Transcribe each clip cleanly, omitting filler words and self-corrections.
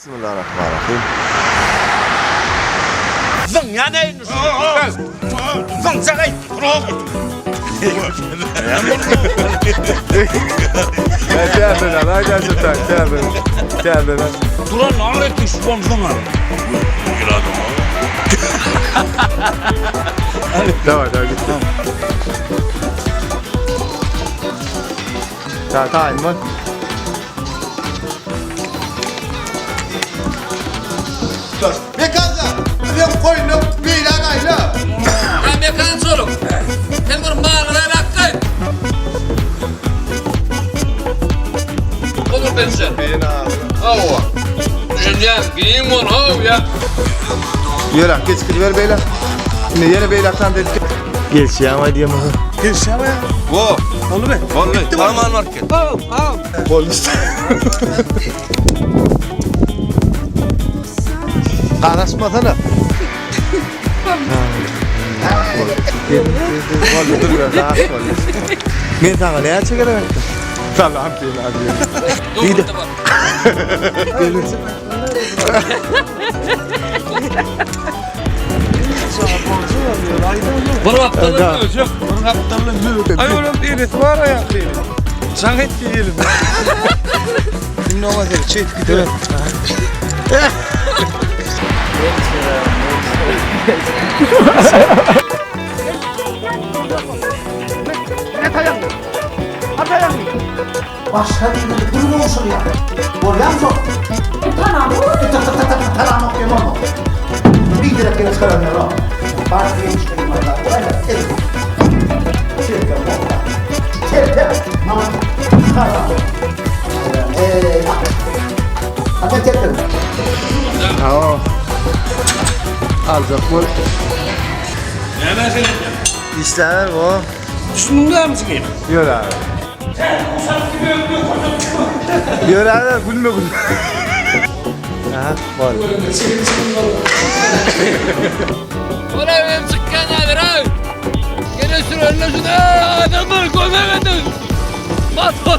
Bismillahirrahmanirrahim. Zyňýan eýni şu. Zyňjak eý. Duran aňry düşman zyňar. Daway daway gitdi. Ta taýyn bol. Mekanjan, sen goýny beýläk aýla. Ha Mekan çoluk. Sen bir maňyza lakgaý. Olur benşer. Hawa. Düşünýän, giň bol how ýa. Ýöre, geçip ber beýle. Indi ýene beýle tan dedik. Gelişýäň aý diýem. Gelişýäň aý. Wo. Boldy be. Boldy. Tamam baryp gel. Boldy. Garaşmasana. Boldy, dur ber, rahat bol. Men saňa näçe gezek aýtdym? Salam diýen Diýdi. Bir gapdaly möjek, bir gapdaly möjek. Aý olam enesi bar aýakly. Jaň et diýelim. Indi oňa sen çek gider. Başga birine gül gowşurýar. Bolýamy şo? Tanamok. Tanamok diýen bolma. Biderek ýere çykaran ýok. Baş diýen işlerim bar. Aljak bol. Näme sen edýäň? Işler bu. Düşündüňmi siňe? Ýör abi. Ýör abi gülme gülme. Aha, bol. Ola benim çykýan häzir ay. Gene sürerle şunu. Adamlar kömek edin. Motor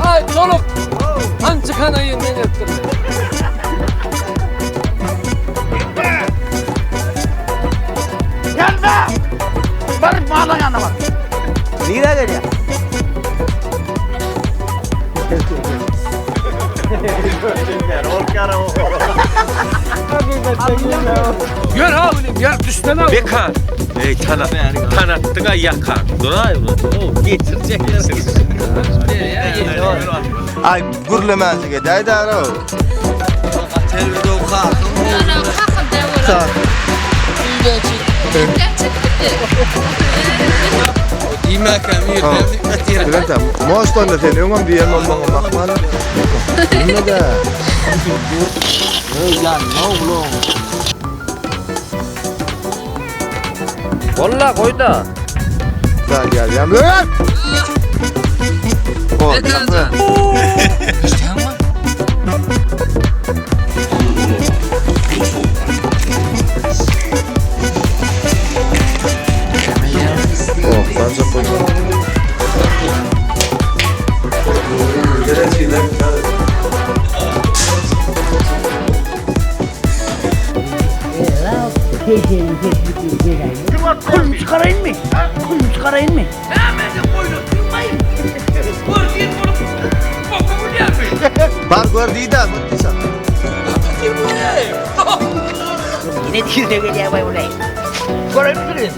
Ay çoluk. Han çykana ýenden etdir. Gelme! Bar malan ýanyna bar. Nirä gelýär? Ýör ha bilim, ýör düşsene. Bekan. Ey tana tanatdyň ay ýakan. Duraý ulan. Geçirjek. Ay gürlemänjik edäý dara. Bilen tam. Most onda sen öňem diýen bolmagyň mahmal. Bilme-de. Walla goý-da. Gel gel gel. Gel. Oh, Mekan. Oh, bence koyma. Külüm çıkarayım mı? Külüm çıkarayım mı? Bar gör diýdi, mutlusan. Ne diýdi gelýär baý bulay. Göreyim mi?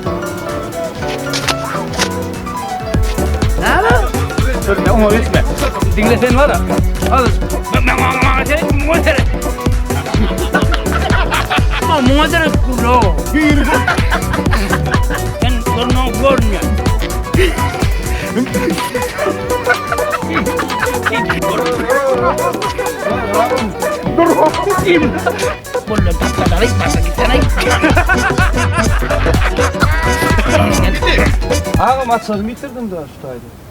Näme? Oňa gitme. Diňle sen var. Al. Muňa gerek gurlo. Sen görnüň görünýär. Dur. Bollar tapdalary başa gitene. Agam açarymy ýitirdim da şu taýda.